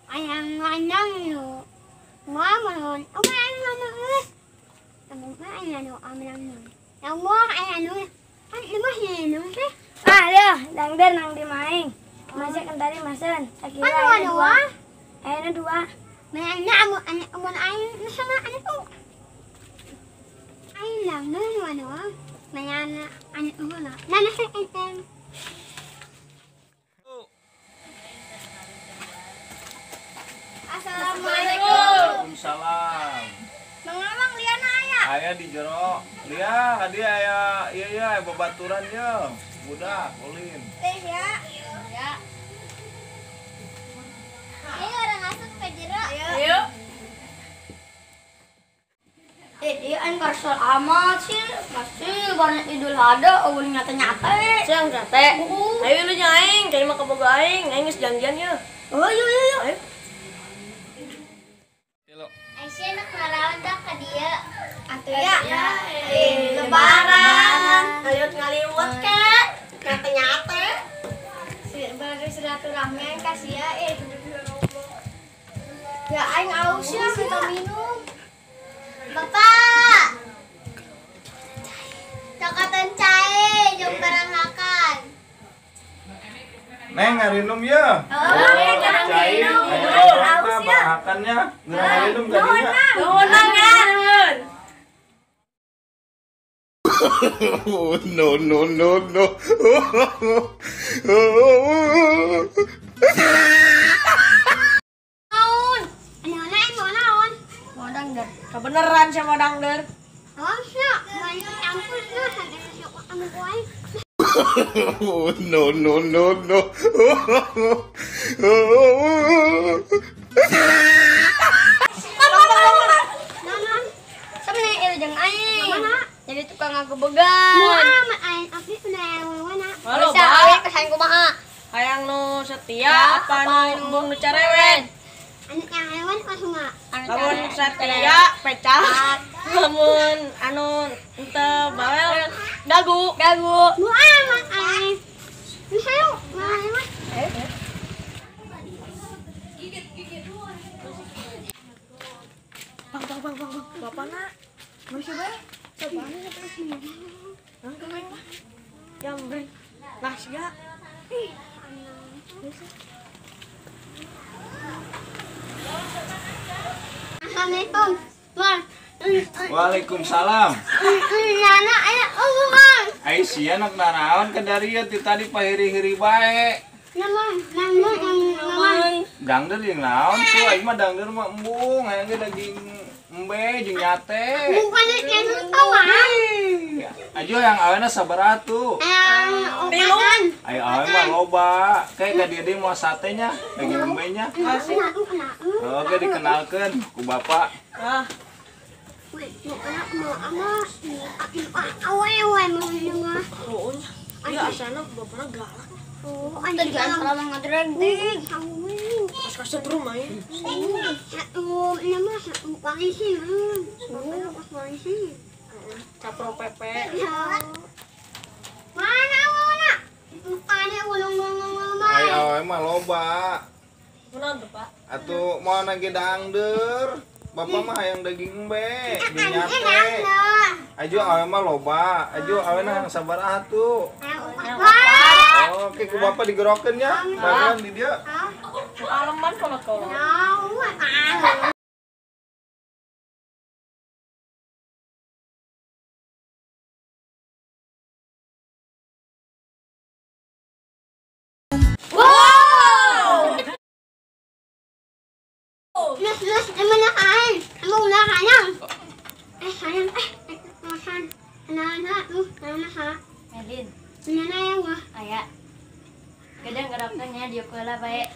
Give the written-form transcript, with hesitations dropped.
Ayang lanang lu. Mama Ah, ya, dangder nang di maing. Masih kentari masen. Sakira aya dua. Ayana dua. Mana amu amun aing sama anu. Aing lang nun wano. Mana anu na. Nana sa enten. Assalamualaikum. Waalaikumsalam. Mang Liana aya. Aya di jero. Lia, hadi aya ieu ya babaturan ye. Budak ulin. Teh ya. Ya. Ayo orang asup ke jero. Ayo. Iya aing karsel amat sih. Pasti lebaran Idul Adha eueuh nyate-nyate. Siang nyate. Ayo lu nya aing, kayak mah kaboga aing, aing geus janjian ye. Oh iya iya iya. Ayo. Aisyah nak ngarawan dah ka dieu. Atuh ya. Lebaran. Ayo ngaliwet ke. Nyate-nyate. Baru silaturahmi ka sia eh. Ya aing aus ya minta minum. Bapak. Cokatan cae jeung baranghakan. Neng ngarinum ye. Oh, cai. Aus ya. Baranghakannya ngarinum ka dinya. Nuhun nuhun. No no no no. Naon? Anu naon naon? Mau dangder. Kebeneran siapa dangder? Oh, sia, main campur na anu kuai. No no no no. Naon? Sampe ieu jeung aing. Jadi tukang ngagebegan. Mau amat aing abdi udah Halo, Bisa aing kesan kumaha? Hayang nu setia apa nu embung nu carewet? Anu carewet kumaha? Lamun setia pecah. Lamun anu henteu bawel dagu. Dagu. Mau amat aing. Hayu, mau amat. Bang bang bang bang. Bapana. Masih bae. Coba nih hah, kemarin lah. Jambring. Nah, sia. Ih. Assalamualaikum. Waalaikumsalam. Nana aya hubungan. Ai sia nak naraon ka darieu ti tadi pahiri-hiri bae. Naon, naon, Dangder jeung naon tuh aing mah dangder mah embung hayang ge daging embe jeung nyate. Bukan anu tawang. Ajo yang awena sabaraha tuh? Tilu. Ayo awe mah loba. Kayak ka dieu deui moal satenya, daging embe nya. Oke dikenalkeun ku bapak. Ah. Iya asana bapakna galak. Oh, Tadi kan salah ngadreng ding. Pas kasetrum aing. Capro pepe. Mana mana? Mana ulung-ulung Ayo awe mah loba. Kunaon tuh, Pak? Atuh moal nage dangder. Bapak mah hayang daging embe, jeung nyate. Ajo awe mah loba. Ajo awena hayang sabaraha tuh. Oke, ku bapak digerokeun nya. Bangun di dieu. Aleman kolot-kolot. Wow! Lus lus mana aing? Kamu ulah hayang. Hayang makan. Nana, nana ha. Melin. Nana ya wah. Aya. Kadang gerakannya dia kula bae.